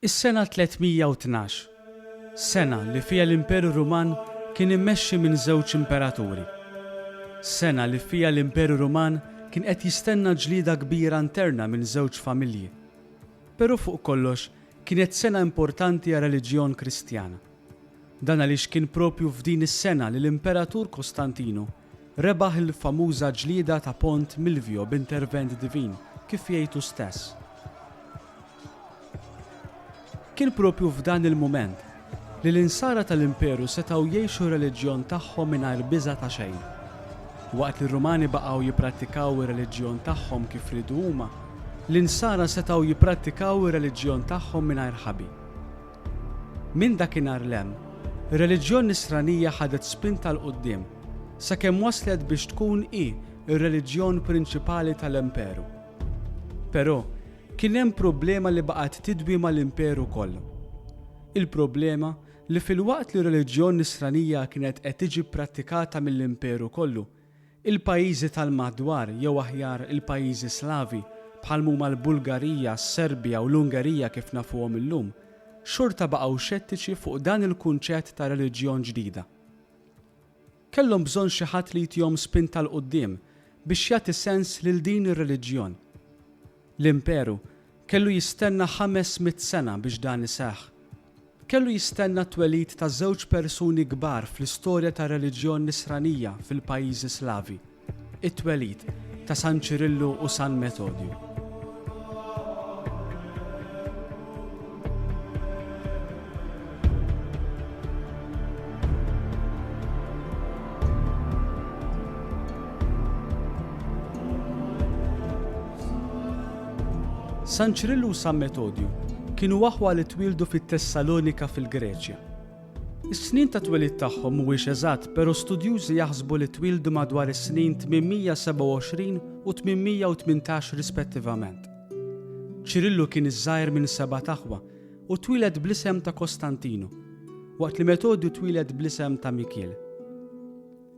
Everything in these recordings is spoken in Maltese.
Is-sena 312, sena li fiha l-Imperu Ruman kien immexxi minn żewġ imperaturi. Sena li fiha l-Imperu Ruman kien qed jistenna ġlieda kbira interna minn żewġ familji. Però fuq kollox kienet sena importanti għar-reliġjon Kristjana. Dan għaliex kien proprju f'din is-sena li l-Imperatur Kostantinu rebaħ il-famuża ġlieda ta' Pont Milvio b'intervent divin, kif jgħid hu stess. Kien proprju f'dan il-mument li l-Insara tal-Imperu setgħu jgħixu r-reliġjon tagħhom mingħajr biża' ta' xejn. Waqt li r-Rumani baqgħu jipprattikaw ir-reliġjon tagħhom kif riedu huma, l-Insara setgħu jipprattikaw ir-reliġjon tagħhom mingħajr ħabi. Minn dakinhar 'l hemm, ir-reliġjon Nisranija ħadet spinta 'l quddiem sakemm waslet biex tkun hi r-reliġjon prinċipali tal-Imperu. Però, kien hemm problema li baqgħet tidwi mal-Imperu kollu. Il-problema li filwaqt li r-reliġjon Nisranija kienet qed tiġi pprattikata mill-Imperu kollu, Il-pajjiżi tal-madwar, jew aħjar il-pajjiżi Slavi, bħal m'huma l-Bulgarija, s-Serbja u l-Ungerija kif nafuhom illum, xorta baqgħu xettiċi fuq dan il-kunċett ta' reliġjon ġdida. Kellhom bżonn xi ħadd li jtihom spinta 'l quddiem biex jagħti sens lil din ir-reliġjon. L-Imperu kellu jistenna 500 sena biex dan iseħħ. Kellu jistenna t-twelid ta' żewġ persuni kbar fl-istorja tar-reliġjon Nisranija fil-pajjiżi Slavi, it-twelid ta' San Ċirillu u San Metodju. San Ċirillu u San Metodju kienu aħwa li twieldu fit-Tessalonika fil-Greċja. Is-snin ta' twelid tagħhom mhuwiex eżatt però studjużi jaħsbu li twieldu madwar is-snin 827 u 818 rispettivament. Ċirillu kien iż-żgħir minn sebat aħwa u twieled bl-isem ta' Kostantinu, waqt li Metodju twieled bl-isem ta' Mikiel.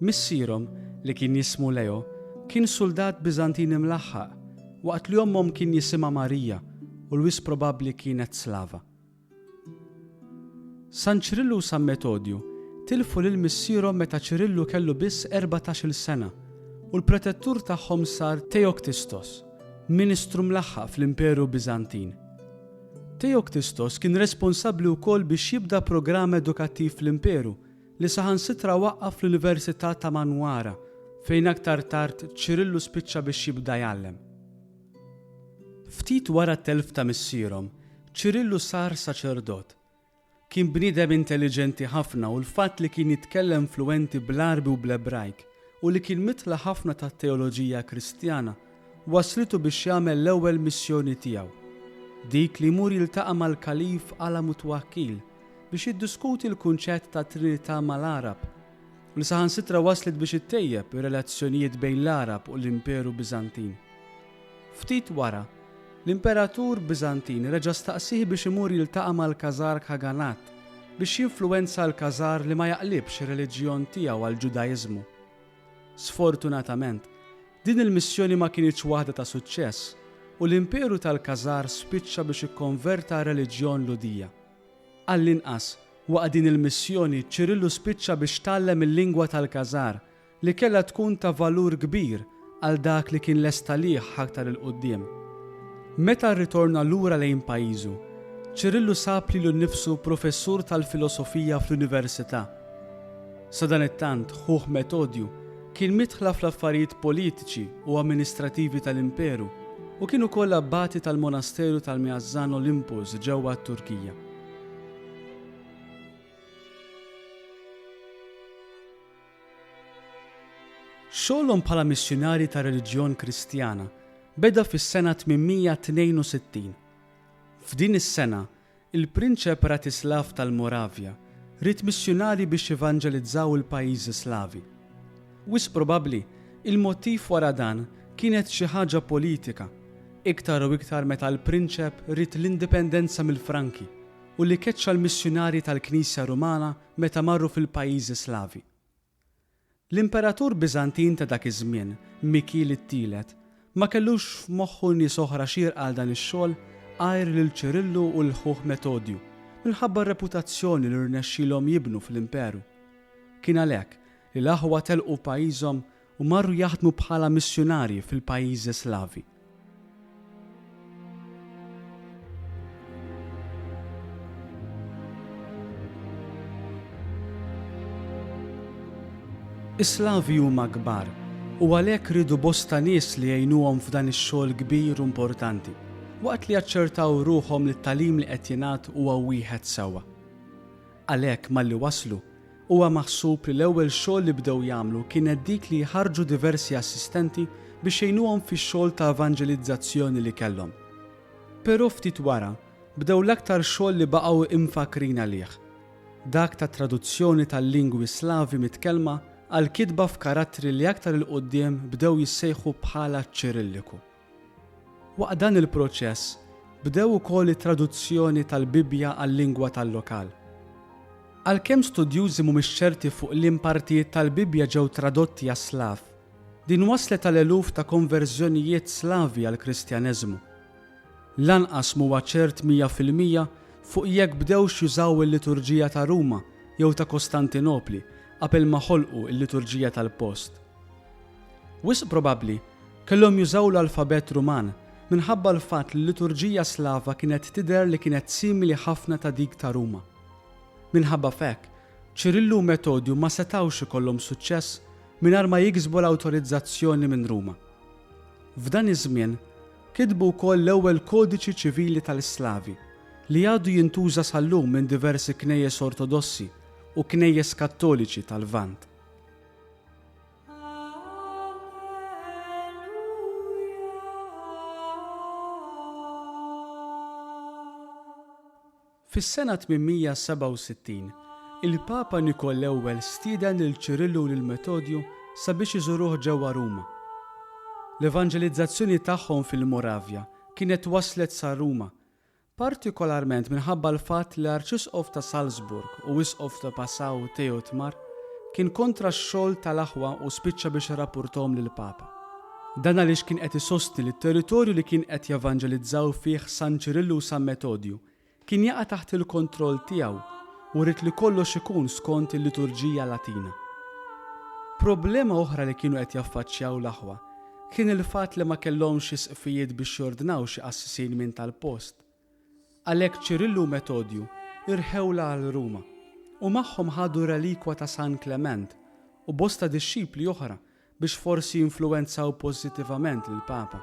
Missierhom, li kien jismu Leo, kien suldat Biżantin imlaħħaq, waqt li ommhom kien jisimha Marija u l-wisq probabbli kienet Slava. San Ċirillu u San Metodju tilfu lil missierhom meta Ċirillu kellu biss 14-il sena u l-protettur tagħhom sar Teoktistos, ministru mlaħħaq fl-Imperu Biżantin. Teoktistos kien responsabbli wkoll biex jibda programm edukattiv fl-Imperu li saħansitra waqqaf l-Università ta' Manuara, fejn aktar tard Ċirillu spiċċa biex jibda jgħallem. Ftit wara t-telf ta' missierhom, Ċirillu sar saċerdot. Kien bniedem intelliġenti ħafna u l-fatt li kien jitkellem fluwenti bl-Għarbi u bl-Ebrajk u li kien mitla ħafna tat-teoloġija Kristjana wasslitu biex jagħmel l-ewwel missjoni tiegħu, dik li jmur jiltaqa' mal-Kalif Ala-Mutwakkil, biex jiddiskuti l-kunċett tat-Trinità mal-Għarab, u li saħansitra wasslet biex ittejjeb ir-relazzjonijiet bejn l-Għarab u l-Imperu Biżantin. Ftit wara, l-Imperatur Biżantin reġa' staqsieh biex imur jiltaqa' mal-Khazar Khaganat biex jinfluwenza l-Khazar li ma jaqlibx ir-reliġjon tiegħu għall-Ġudaiżmu. Sfortunatament, din il-missjoni ma kinitx waħda ta' suċċess u l-Imperu tal-Khazar spiċċa biex ikkonverta għar-reliġjon Lhudija. Għall-inqas, waqt din il-missjoni Ċirillu spiċċa biex tgħallem il-lingwa tal-Khazar li kellha tkun ta' valur kbir għal dak li kien lest għalih aktar 'il quddiem. Meta rritorna lura lejn pajjiżu, Ċirillu sab lilu nnifsu professur tal-filosofija fl-università. Sadanittant, ħuh Metodju kien midħla fl-affarijiet politiċi u amministrativi tal-imperu u kien ukoll abbati tal-monasteru tal-Miazzan Olympus ġewwa t-Turkija. Xogħolhom bħala missjunarji tar-reliġjon Kristjana beda fis-sena 862. F'din is-sena, Il-Prinċep Ratislav tal-Moravja ried missjunarji biex jevanġelizzaw il-pajjiżi Slavi. Wisq probabbli, il-motiv wara dan kienet xi ħaġa politika, iktar u iktar meta l-prinċep ried l-indipendenza mill-Franki u li keċċa l-missjunarji tal-Knisja Rumana meta marru fil-pajjiżi Slavi. L-imperatur Biżantin ta' dak iż-żmien, Mikiel it-Tielet, ma kellux f'moħħu nies oħra xierqa għal dan ix-xogħol għajr lil Ċirillu u 'l ħuh Metodju, minħabba r-reputazzjoni li rnexxielhom jibnu fl-imperu. Kien għalhekk li l-aħwa telqu pajjiżhom u marru jaħdmu bħala missjunarji fil-pajjiżi Slavi. Is-Slavi huma kbar u għalhekk riedu bosta nies li jgħinuhom f'dan ix-xogħol kbir u importanti, waqt li jaċċertaw ruħhom li t-tagħlim li qed jingħad huwa wieħed sewwa. Għalhekk malli waslu, huwa maħsub li l-ewwel xogħol li bdew jagħmlu kienet dik li jħarrġu diversi assistenti biex jgħinuhom fix-xogħol ta' evanġelizzazzjoni li kellhom. Però ftit wara, bdew l-aktar xogħol li baqgħu imfakkrin għalih, dak tat-traduzzjoni tal-lingwi Slavi mitkellma għal kitba f'karattri li aktar 'il quddiem bdew jissejħu bħala ċ-Ċirilliku. Waqt dan il-proċess bdew ukoll it-traduzzjoni tal-Bibbja għal-lingwa tal-lokal. Għalkemm studjużi mhumiex ċerti fuq liem partijiet tal-Bibbja ġew tradotti għas-Slav, din wasslet għal eluf ta' konverżjonijiet Slavi għall-Kristjaneżmu. Lanqas m'huwa ċert 100% fuq jekk bdewx jużaw il-liturġija ta' Ruma jew ta' Kostantinopli qabel ma ħolqu l-liturġija tal-post. Wisq probabbli, kellhom jużaw l-alfabett Ruman minħabba l-fatt li l-liturġija Slava kienet tidher li kienet simili ħafna ta' dik ta' Ruma. Minħabba f'hekk, Ċirillu u Metodju ma setgħux ikollhom suċċess mingħajr ma jiksbu l-awtorizzazzjoni minn Ruma. F'dan iż-żmien, kitbu wkoll l-ewwel kodiċi ċivili tal-Slavi, li għadu jintuża sal-lum minn diversi knejjes Ortodossi u knejjes Kattoliċi tal-Lvant. Fis-sena 867, il-Papa Nikol l-Ewwel stieden lil Ċirillu u lil Metodju sabiex iżuruh ġewwa Ruma. L-evanġelizzazzjoni tagħhom fil-Moravja kienet waslet sa Ruma Partikolarment minħabba l-fatt li l-Arċisqof ta' Salzburg u Isqof ta' Passau Theotmar kien kontra x-xogħol tal-aħwa u spiċċa biex irrappurthom lill-Papa. Dan għaliex kien qed isostni li t-territorju li kien qed jevanġelizzaw fih San Ċirillu u San Metodju kien jaqa' taħt il-kontroll tiegħu u ried li kollox ikun skont il-liturġija Latina. Problema oħra li kienu qed jaffaċċjaw l-aħwa Kien il-fatt li ma kellhomx isqfijiet biex jordnaw xi qassisin minn tal-post. Għalhekk Ċirillu u Metodju rħewlha għal Ruma, u magħhom ħadu r-relikwa ta' San Klement u bosta dixxipli oħra biex forsi jinfluwenzaw pożittivament lill-Papa.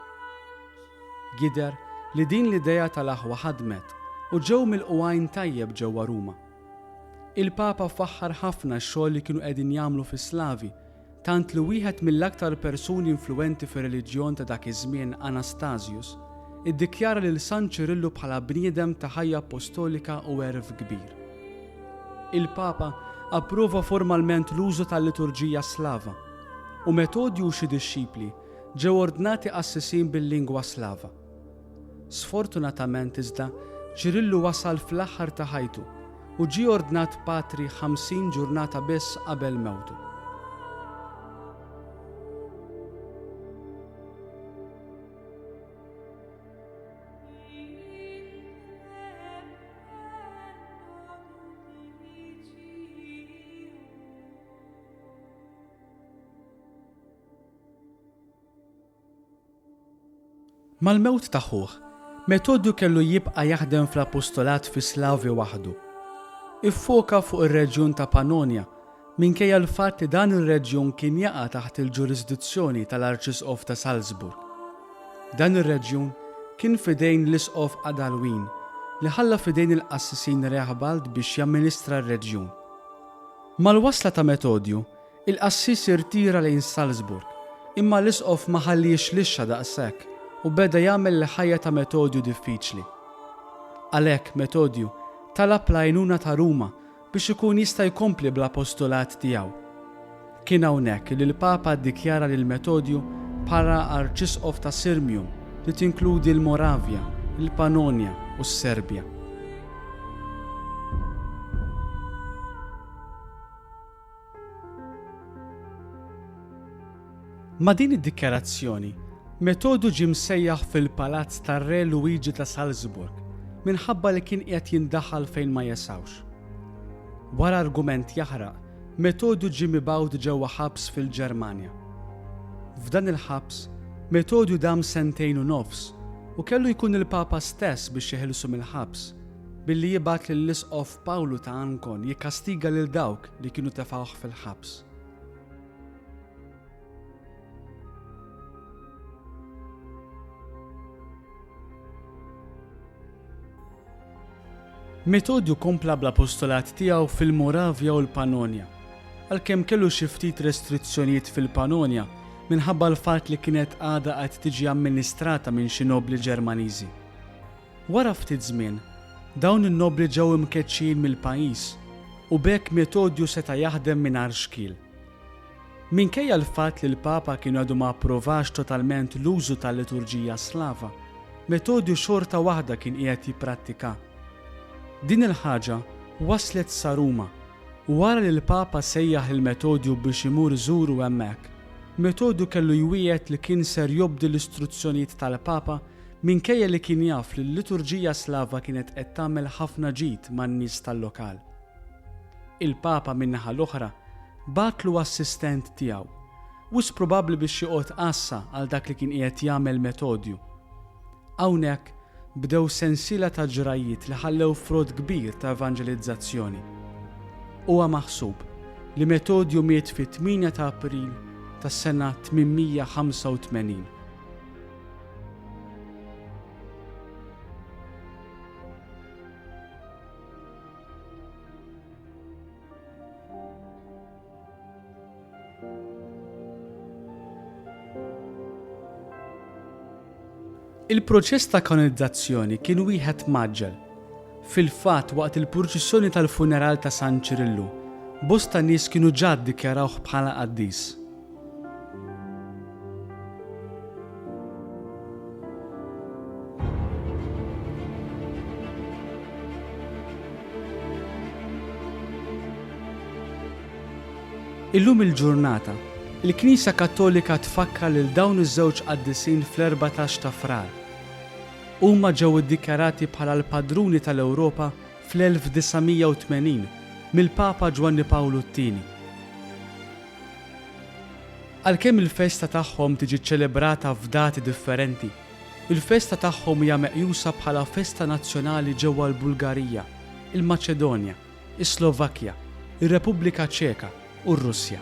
Jidher li din l-idea tal-aħwa ħadmet u ġew milqugħin tajjeb ġewwa Ruma. Il-Papa faħħar ħafna x-xogħol li kienu qegħdin jagħmlu fis-Slavi Tant li wieħed mill-aktar persuni influwenti fir-reliġjon ta' dak iż-żmien, Anastasius, iddikjara lil San Ċirillu bħala bniedem ta' ħajja appostolika u għerf kbir. Il-Papa approva formalment l-użu tal-liturġija Slava, u Metodju u xi dixxipli ġew ordnati qassisin bil-lingwa Slava. Sfortunatament iżda, Ċirillu wasal fl-aħħar ta' ħajtu u ġie ordnat patri 50 ġurnata biss qabel mewtu. Mal-mewt ta' ħuh, Metodju kellu jibqa' jaħdem fl-apostolat fis-Slavi waħdu. Iffoka fuq ir-reġjun ta' Pannonia, minkejja l-fatt li dan ir-reġjun kien jaqa' taħt il-ġurisdizzjoni tal-Arċisqof ta' Salzburg. Dan ir-reġjun kien f'idejn l-Isqof Adalwin, li ħalla f'idejn il-qassisin Rehbald biex jamministra r-reġjun. Mal-wasla ta' Metodju, Il-qassis irtira lejn Salzburg, imma l-isqof ma ħalliex lixxa daqshekk u beda jagħmel l-ħajja ta' Metodju diffiċli. Għalhekk Metodju talab l-għajnuna ta' Ruma biex ikun jista' jkompli bl-apostolat tiegħu. Kien hawnhekk li l-Papa ddikjara lil Metodju bħala Arċisqof ta' Sirmium li tinkludi l-Moravja, il-Panonja u s-Serbja. Ma' din id-dikjarazzjoni, Metodu ġie msejjaħ fil-palazz tar-Re Luigi ta' Salzburg minħabba li kien qiegħed jindaħal fejn ma jesgħux. Wara argument jaħraq, Metodu ġie mibgħut ġewwa ħabs fil-Ġermanja. F'dan il-ħabs, Metodju dam sentejn u nofs u kellu jkun il-Papa stess biex jeħilsu mill-ħabs, billi jibgħat lill-Isqof Pawlu ta' Ankon jikkastiga lil dawk li kienu tefgħuh fil-ħabs. Metodju kompla bl-apostolat tiegħu fil-Moravja u l-Panonja, għalkemm kellu xi ftit restrizzjonijiet fil-Panonja minħabba l-fatt li kienet għadha qed tiġi amministrata minn xi nobbli Ġermaniżi. Wara ftit żmien, dawn in-nobbli ġew imkeċċijin mill-pajjiż u b'hekk Metodju seta' jaħdem mingħajr xkiel. Minkejja l-fatt li l-Papa kien għadu ma approvax totalment l-użu tal-liturġija Slava, Metodju xorta waħda kien qiegħed jipprattika. Din il-ħaġa waslet sa Ruma u wara li l-Papa sejjaħ lil Metodju biex imur iżuru hemmhekk, Metodju kellu jwiegħed li kien ser jobdi l-istruzzjonijiet tal-Papa minkejja li kien jaf li l-liturġija Slava kienet qed tagħmel ħafna ġid man-nies tal-lokal. Il-Papa min-naħa l-oħra bagħatlu assistent tiegħu, wisq probabbli biex joqgħod għassa għal dak li kien qiegħed jagħmel Metodju. Hawnhekk bdew sensiela ta' ġrajjiet li ħallew frott kbir ta' evanġelizzazzjoni. Huwa maħsub li Metodju miet fit-8 ta' April tas-sena 885. Il-proċess ta' kanonizzazzjoni kien wieħed mgħaġġel. Fil-fatt, waqt il-purċissjoni tal-funeral ta' San Ċirillu, bosta nies kienu ġa ddikjarawh bħala qaddis. Illum il-ġurnata, il-Knisja Kattolika tfakkar lil dawn iż-żewġ qaddisin fl-14 ta' Frar. Huma ġew iddikjarati bħala l-padruni tal-Ewropa fl-1980 mill-Papa Ġwanni Pawlu t-Tieni. Għalkemm il-festa tagħhom tiġi ċċelebrata f'dati differenti, il-festa tagħhom hija meqjusa bħala festa nazzjonali ġewwa l-Bulgarija, il-Maċedonja, is-Slovakkja, ir-Repubblika Ċeka u r-Russja.